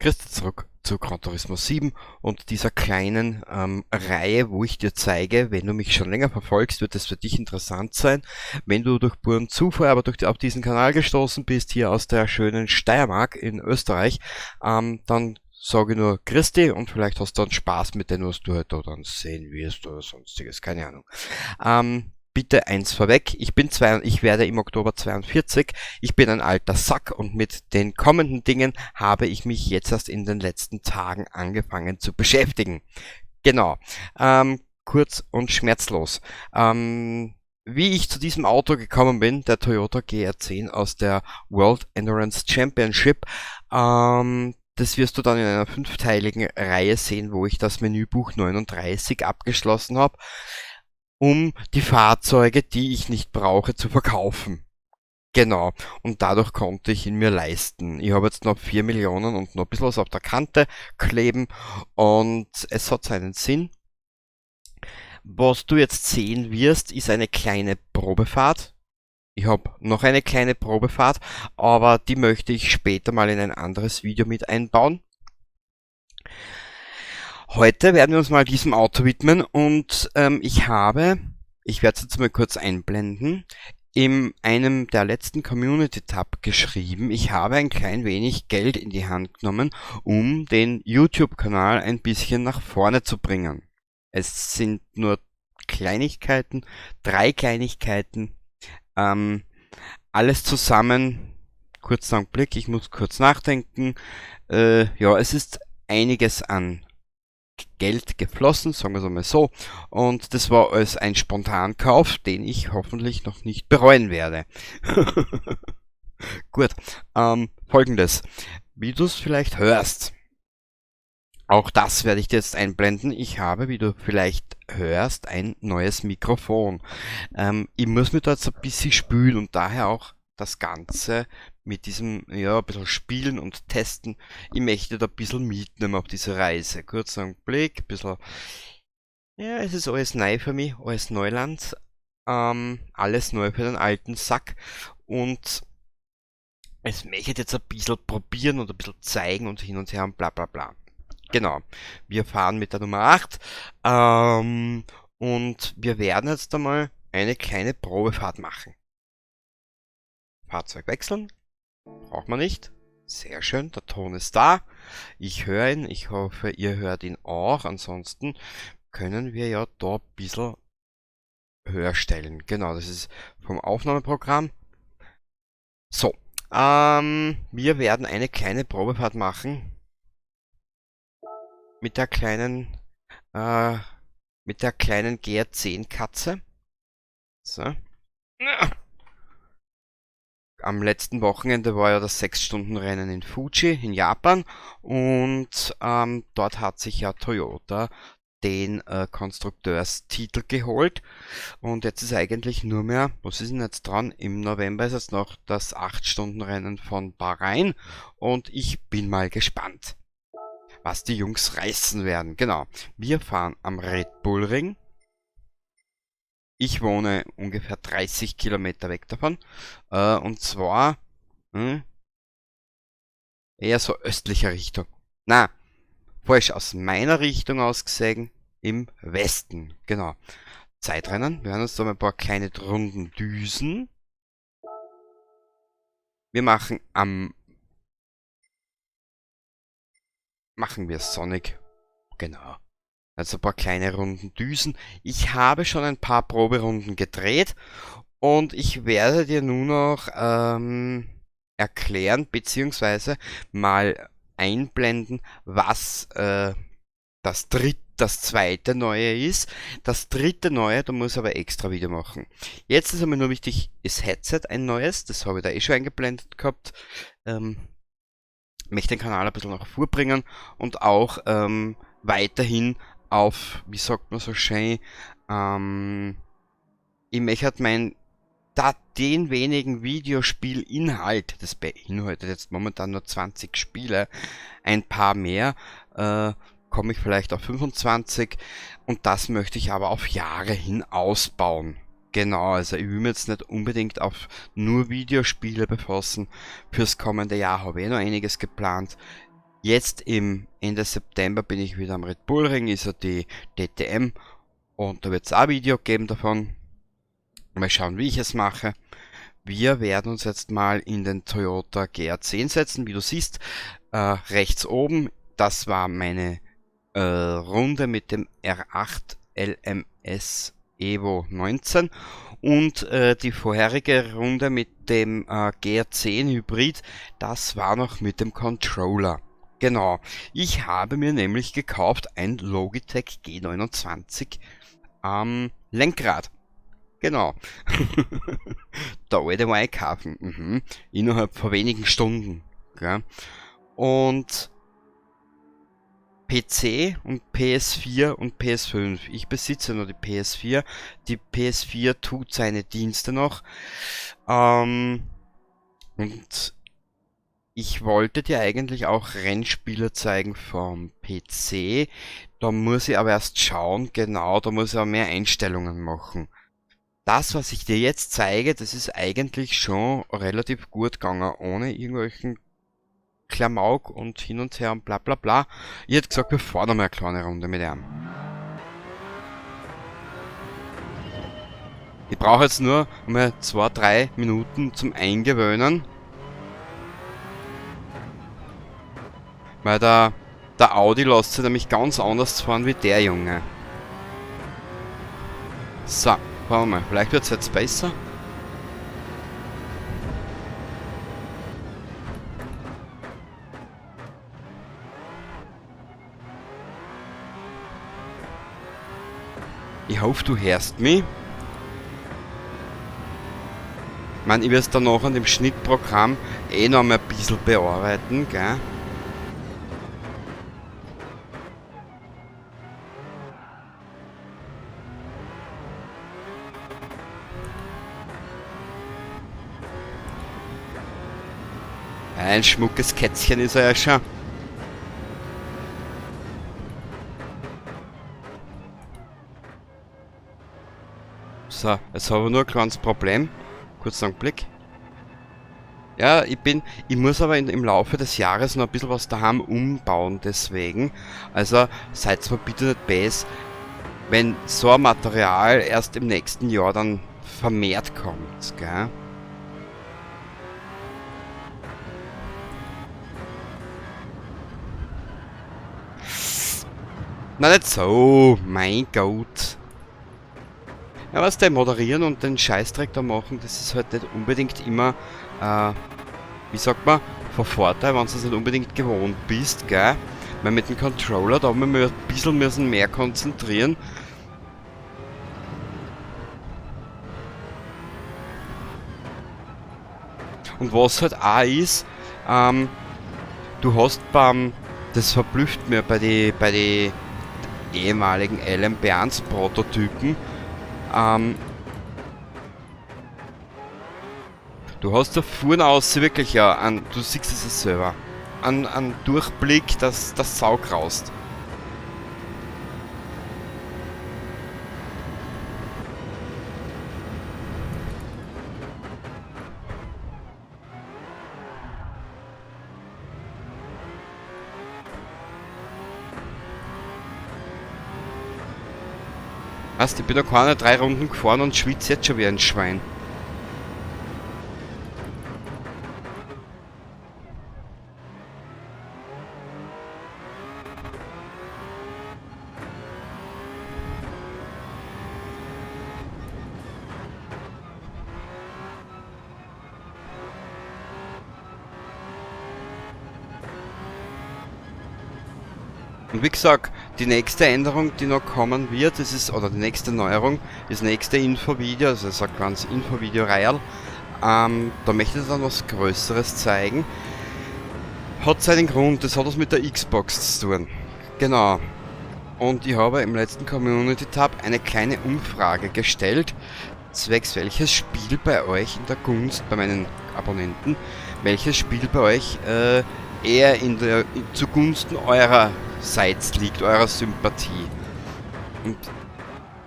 Christi zurück zu Gran Turismo 7 und dieser kleinen Reihe, wo ich dir zeige, wenn du mich schon länger verfolgst, wird es für dich interessant sein. Wenn du durch puren Zufall aber auf diesen Kanal gestoßen bist, hier aus der schönen Steiermark in Österreich, dann sage ich nur Christi und vielleicht hast du dann Spaß mit dem, was du halt da dann sehen wirst oder sonstiges, keine Ahnung. Bitte eins vorweg, ich werde im Oktober 42, ich bin ein alter Sack und mit den kommenden Dingen habe ich mich jetzt erst in den letzten Tagen angefangen zu beschäftigen. Genau, kurz und schmerzlos. Wie ich zu diesem Auto gekommen bin, der Toyota GR10 aus der World Endurance Championship, das wirst du dann in einer 5-teiligen Reihe sehen, wo ich das Menübuch 39 abgeschlossen hab, um die Fahrzeuge, die ich nicht brauche, zu verkaufen. Genau, und dadurch konnte ich ihn mir leisten. Ich habe jetzt noch 4 Millionen und noch ein bisschen was auf der Kante kleben und es hat seinen Sinn. Was du jetzt sehen wirst, ist eine kleine Probefahrt. Ich hab noch eine kleine Probefahrt, aber die möchte ich später mal in ein anderes Video mit einbauen. Heute werden wir uns mal diesem Auto widmen und ich werde es jetzt mal kurz einblenden, in einem der letzten Community Tab geschrieben, ich habe ein klein wenig Geld in die Hand genommen, um den YouTube-Kanal ein bisschen nach vorne zu bringen. Es sind nur Kleinigkeiten, 3 Kleinigkeiten, alles zusammen, kurzer Augenblick, ich muss kurz nachdenken, ja, es ist einiges an Geld geflossen, sagen wir es einmal so, und das war alles ein Spontankauf, den ich hoffentlich noch nicht bereuen werde. Gut, folgendes, wie du's vielleicht hörst, auch das werde ich dir jetzt einblenden, ich habe, wie du vielleicht hörst, ein neues Mikrofon. Ich muss mir da jetzt ein bisschen spülen und daher auch das Ganze mit diesem, ja, ein bisschen spielen und testen. Ich möchte da ein bisschen mitnehmen auf diese Reise. Kurzer Augenblick, ein bisschen, ja, es ist alles neu für mich, alles Neuland, alles neu für den alten Sack und es möchte ich jetzt ein bisschen probieren und ein bisschen zeigen und hin und her und bla bla bla. Genau, wir fahren mit der Nummer 8 und wir werden jetzt einmal eine kleine Probefahrt machen. Fahrzeug wechseln, braucht man nicht. Sehr schön, der Ton ist da. Ich höre ihn, ich hoffe, ihr hört ihn auch. Ansonsten können wir ja da ein bisschen höher stellen. Genau, das ist vom Aufnahmeprogramm. So, wir werden eine kleine Probefahrt machen. Mit der kleinen GR10 Katze. So. Am letzten Wochenende war ja das 6-Stunden-Rennen in Fuji in Japan und dort hat sich ja Toyota den Konstrukteurstitel geholt und jetzt ist eigentlich nur mehr, was ist denn jetzt dran? Im November ist jetzt noch das 8-Stunden-Rennen von Bahrain und ich bin mal gespannt, was die Jungs reißen werden. Genau, wir fahren am Red Bull Ring. Ich wohne ungefähr 30 Kilometer weg davon. Und zwar eher so östlicher Richtung. Na, falsch, aus meiner Richtung aus gesehen, im Westen. Genau. Zeitrennen. Wir werden uns da mal ein paar kleine Runden düsen. Wir machen am... Machen wir Sonic. Genau. Also ein paar kleine Runden düsen. Ich habe schon ein paar Proberunden gedreht und ich werde dir nur noch erklären beziehungsweise mal einblenden, was das zweite Neue ist. Das dritte Neue, da muss ich aber extra Video machen. Jetzt ist aber nur wichtig, ist Headset ein neues, das habe ich da eh schon eingeblendet gehabt. Möchte den Kanal ein bisschen nach vorbringen und auch weiterhin auf, wie sagt man so schön, ich möchte halt mein, da den wenigen Videospielinhalt, das beinhaltet jetzt momentan nur 20 Spiele, ein paar mehr, komme ich vielleicht auf 25 und das möchte ich aber auf Jahre hin ausbauen. Genau, also ich will mir jetzt nicht unbedingt auf nur Videospiele befassen. Fürs kommende Jahr habe ich eh noch einiges geplant. Jetzt im Ende September bin ich wieder am Red Bull Ring, ist ja die DTM und da wird es auch ein Video geben davon. Mal schauen, wie ich es mache. Wir werden uns jetzt mal in den Toyota GR10 setzen, wie du siehst, rechts oben, das war meine Runde mit dem R8 LMS Evo 19 und die vorherige Runde mit dem GR10 Hybrid, das war noch mit dem Controller. Genau, ich habe mir nämlich gekauft ein Logitech G29 am Lenkrad. Genau. Der alte war einkaufen. Mhm. Innerhalb von wenigen Stunden. Gell? Und PC und PS4 und PS5. Ich besitze nur die PS4. Die PS4 tut seine Dienste noch. Und ich wollte dir eigentlich auch Rennspiele zeigen vom PC. Da muss ich aber erst schauen, genau, da muss ich auch mehr Einstellungen machen. Das, was ich dir jetzt zeige, das ist eigentlich schon relativ gut gegangen, ohne irgendwelchen Klamauk und hin und her und bla bla bla. Ich hätte gesagt, wir fahren noch mal eine kleine Runde mit ihm. Ich brauche jetzt nur mal 2-3 Minuten zum Eingewöhnen. Weil der Audi lässt sich nämlich ganz anders fahren wie der Junge. So, fahren wir mal. Vielleicht wird's jetzt besser. Ich hoffe, du hörst mich. Ich meine, ich werde es dann noch an dem Schnittprogramm eh noch mal ein bisschen bearbeiten, gell? Ein schmuckes Kätzchen ist er ja schon. So, jetzt habe ich nur ein kleines Problem. Kurzen Augenblick. Ja, ich muss aber im Laufe des Jahres noch ein bisschen was daheim umbauen, deswegen. Also, seid mir bitte nicht böse, wenn so ein Material erst im nächsten Jahr dann vermehrt kommt, gell? Na, nicht so, mein Gott. Ja, was denn, moderieren und den Scheißdreck da machen, das ist halt nicht unbedingt immer, wie sagt man, von Vorteil, wenn du es nicht unbedingt gewohnt bist, gell? Weil mit dem Controller, da haben wir ein bisschen müssen mehr konzentrieren. Und was halt auch ist, du hast beim, das verblüfft mir bei die ehemaligen LMP1 Prototypen, du hast da vorne aus wirklich ja, an, du siehst es ja selber, an Durchblick, dass das Sau graust. Weißt, ich bin noch keine 3 Runden gefahren und schwitze jetzt schon wie ein Schwein. Und wie gesagt, die nächste Änderung, die noch kommen wird, das ist, oder die nächste Neuerung, das nächste Infovideo, also das ist ein kleines Infovideo-Reiherl, da möchte ich dann was Größeres zeigen. Hat seinen Grund, das hat was mit der Xbox zu tun. Genau. Und ich habe im letzten Community-Tab eine kleine Umfrage gestellt, zwecks welches Spiel bei euch in der Gunst, bei meinen Abonnenten, welches Spiel bei euch eher zugunsten eurer Seits liegt, eurer Sympathie. Und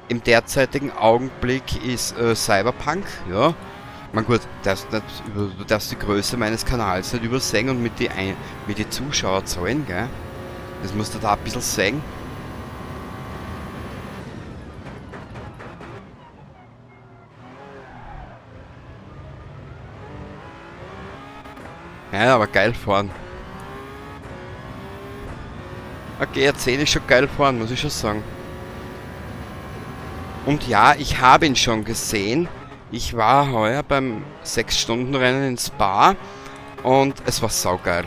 im derzeitigen Augenblick ist Cyberpunk, ja, Man gut, du darfst die Größe meines Kanals nicht übersehen und mit die Zuschauerzahlen, gell? Das musst du da ein bisschen sehen. Ja, aber geil fahren. Okay, R10 ist schon geil fahren, muss ich schon sagen. Und ja, ich habe ihn schon gesehen. Ich war heuer beim 6-Stunden-Rennen in Spa und es war saugeil.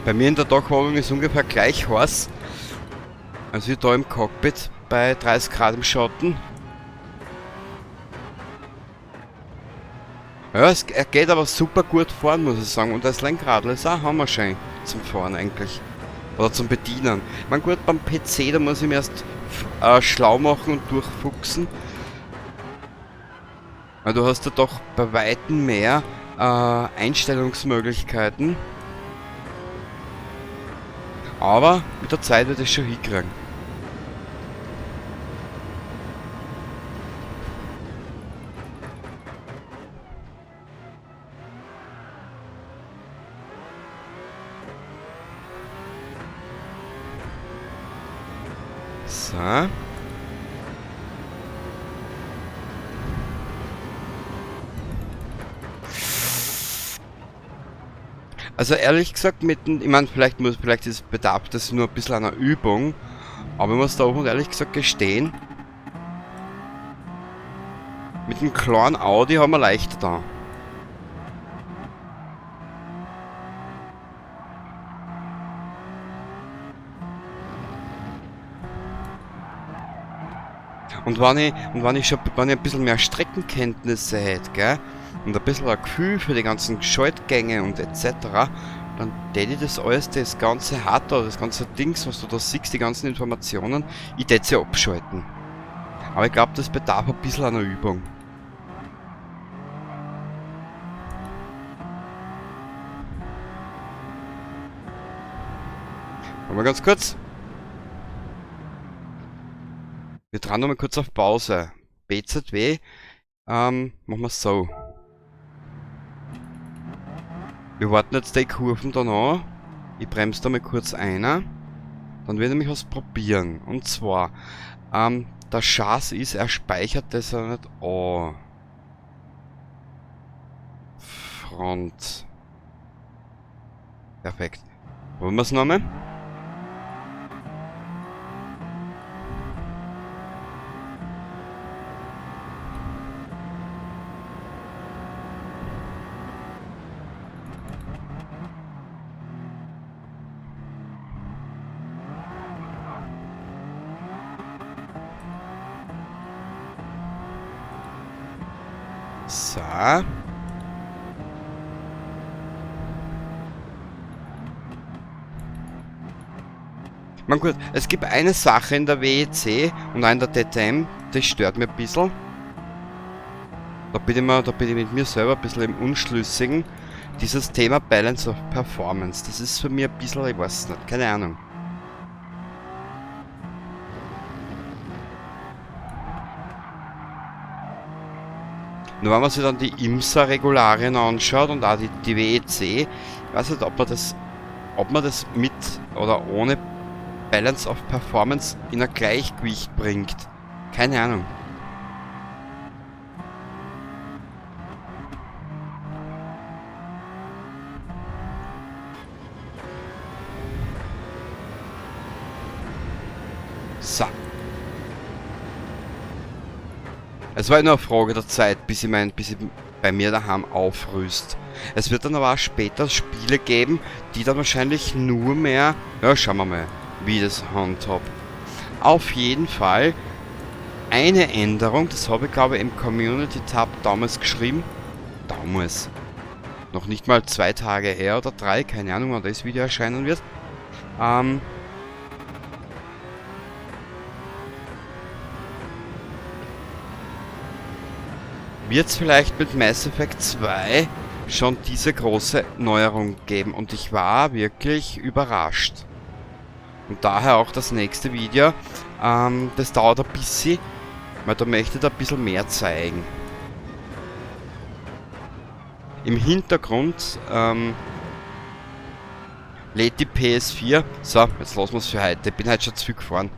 Bei mir in der Dachwohnung ist ungefähr gleich heiß, als wie da im Cockpit bei 30 Grad im Schatten. Ja, er geht aber super gut fahren, muss ich sagen. Und das Lenkrad ist auch hammerschön zum Fahren eigentlich. Oder zum Bedienen. Ich mein, gut, beim PC, da muss ich mir erst schlau machen und durchfuchsen. Weil du hast ja doch bei weitem mehr Einstellungsmöglichkeiten. Aber mit der Zeit wird es schon hinkriegen. So. Also ehrlich gesagt, mit dem, ich mein, vielleicht ist bedarf das nur ein bisschen einer Übung, aber ich muss da auch und ehrlich gesagt gestehen, mit dem kleinen Audi haben wir leichter da. Und wenn ich ein bisschen mehr Streckenkenntnisse hätte, gell, und ein bisschen ein Gefühl für die ganzen Schaltgänge und et cetera, dann tät ich das alles, das ganze Hardware, das ganze Dings, was du da siehst, die ganzen Informationen, ich tät sie abschalten. Aber ich glaub, das bedarf ein bisschen einer Übung. Warte mal ganz kurz. Wir dran nochmal kurz auf Pause. BZW, machen wir so. Wir warten jetzt die Kurven dann an. Ich bremse da mal kurz einer. Dann werde ich nämlich was probieren. Und zwar, der Schatz ist, er speichert das ja nicht an. Front. Perfekt. Wollen wir's nochmal? So. Man gut, es gibt eine Sache in der WEC und auch in der DTM, das stört mir ein bisschen. Da bin ich mit mir selber ein bisschen im Unschlüssigen. Dieses Thema Balance of Performance, das ist für mich ein bisschen, ich weiß nicht, keine Ahnung. Nur wenn man sich dann die IMSA-Regularien anschaut und auch die WEC, ich weiß nicht, ob man das mit oder ohne Balance of Performance in ein Gleichgewicht bringt. Keine Ahnung. So. Es war nur eine Frage der Zeit, bis ich bei mir daheim aufrüst. Es wird dann aber auch später Spiele geben, die dann wahrscheinlich nur mehr... Ja, schauen wir mal, wie das handhab. Auf jeden Fall eine Änderung, das habe ich glaube ich im Community Tab damals geschrieben. Damals. Noch nicht mal 2 Tage her oder 3, keine Ahnung, wann das Video erscheinen wird. Wird es vielleicht mit Mass Effect 2 schon diese große Neuerung geben? Und ich war wirklich überrascht. Und daher auch das nächste Video. Das dauert ein bisschen, weil da möchte ich da ein bisschen mehr zeigen. Im Hintergrund lädt die PS4. So, jetzt lassen wir es für heute. Ich bin heute schon zu viel gefahren.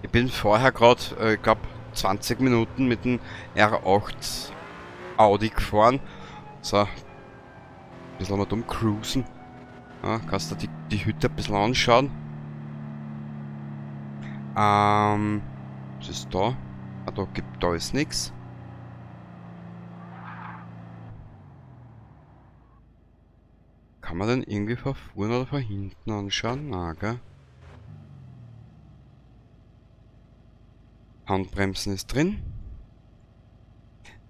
Ich bin vorher gerade, ich glaube, 20 Minuten mit dem R8 Audi gefahren. So, ein bisschen mal dumm cruisen. Ja, kannst du die Hütte ein bisschen anschauen. Was ist da? Ah, da ist nichts. Kann man den irgendwie von vorne oder von hinten anschauen? Na, gell? Handbremsen ist drin.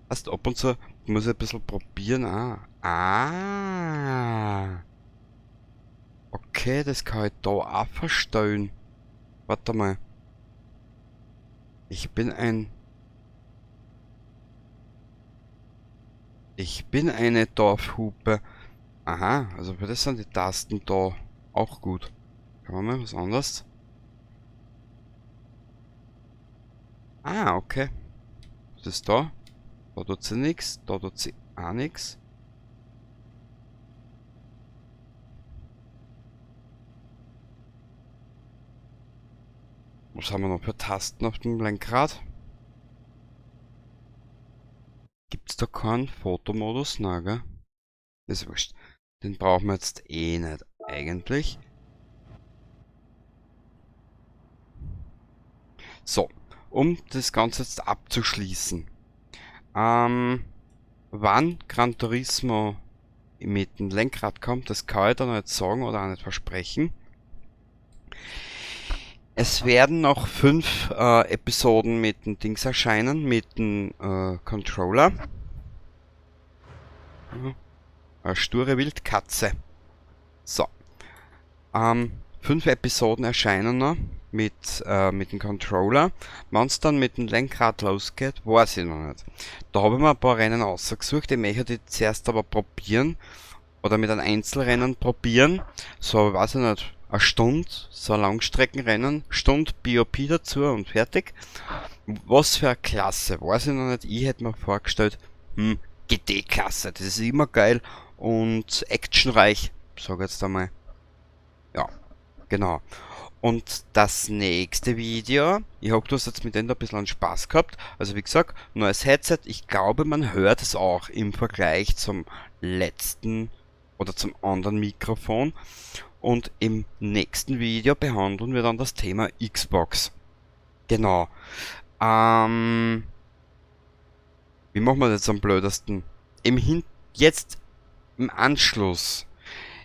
Erst ab und zu muss ich ein bisschen probieren. Ah. Okay, das kann ich da auch verstellen. Warte mal. Ich bin eine Dorfhupe. Aha, also für das sind die Tasten da auch gut. Kann man mal was anderes? Ah, okay. Was ist da? Da tut sie nix, da tut sie auch nix. Was haben wir noch für Tasten auf dem Lenkrad? Gibt's da keinen Fotomodus? Nein, gell? Ist wurscht. Den brauchen wir jetzt eh nicht eigentlich. So, um das Ganze jetzt abzuschließen. Wann Gran Turismo mit dem Lenkrad kommt, das kann ich da noch nicht sagen oder auch nicht versprechen. Es werden noch 5 Episoden mit dem Dings erscheinen, mit dem Controller. Eine sture Wildkatze. So. 5 Episoden erscheinen noch mit dem Controller. Wenn's dann mit dem Lenkrad losgeht, weiß ich noch nicht. Da habe ich mir ein paar Rennen ausgesucht. Ich möchte die zuerst aber probieren. Oder mit einem Einzelrennen probieren. So, weiß ich nicht. Eine Stunde, so ein Langstreckenrennen, Stunde BOP dazu und fertig. Was für eine Klasse, weiß ich noch nicht. Ich hätte mir vorgestellt, GT-Klasse, das ist immer geil und actionreich, sag ich jetzt einmal. Ja, genau. Und das nächste Video, ich hoffe, du hast jetzt mit dem da ein bisschen Spaß gehabt. Also wie gesagt, neues Headset, ich glaube, man hört es auch im Vergleich zum letzten oder zum anderen Mikrofon. Und im nächsten Video behandeln wir dann das Thema Xbox. Genau. Wie machen wir das jetzt am blödesten? Jetzt im Anschluss.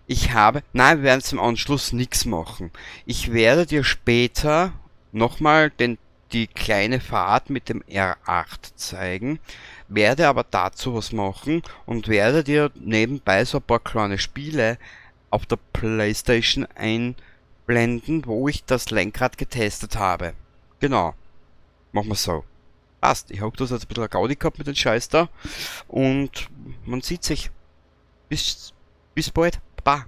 Nein, wir werden jetzt im Anschluss nichts machen. Ich werde dir später nochmal die kleine Fahrt mit dem R8 zeigen, werde aber dazu was machen und werde dir nebenbei so ein paar kleine Spiele auf der PlayStation einblenden, wo ich das Lenkrad getestet habe. Genau. Machen wir so. Passt. Ich hoffe, du hast jetzt ein bisschen Gaudi gehabt mit dem Scheiß da. Und man sieht sich. Bis bald. Baba.